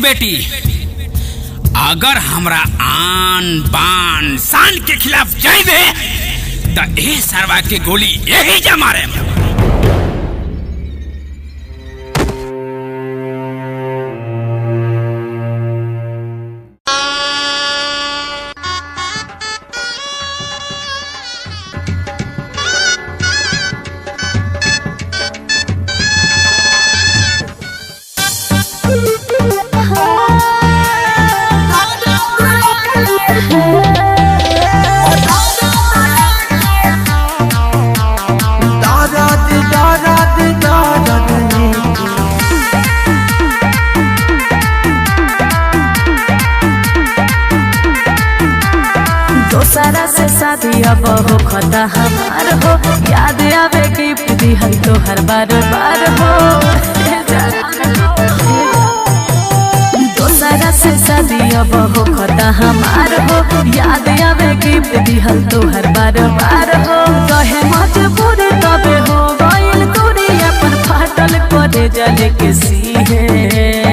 बेटी, अगर हमरा आन बान शान के खिलाफ जाइबे त ए सरवा के गोली यही जा मारे। दर्द दर्द दर्द दोसरा से शादी अब हो खता हमार हो, याद आवे गिफ्ट दिहल तोहर बार बार हो। दोसरा से शादी अब हो खता हमार हो, याद आवे गिफ्ट दिहल तोहर बार बार हो। कहे मजबूर तबे हो गइल दूरी, अपन फाटल करे जले के सीहे।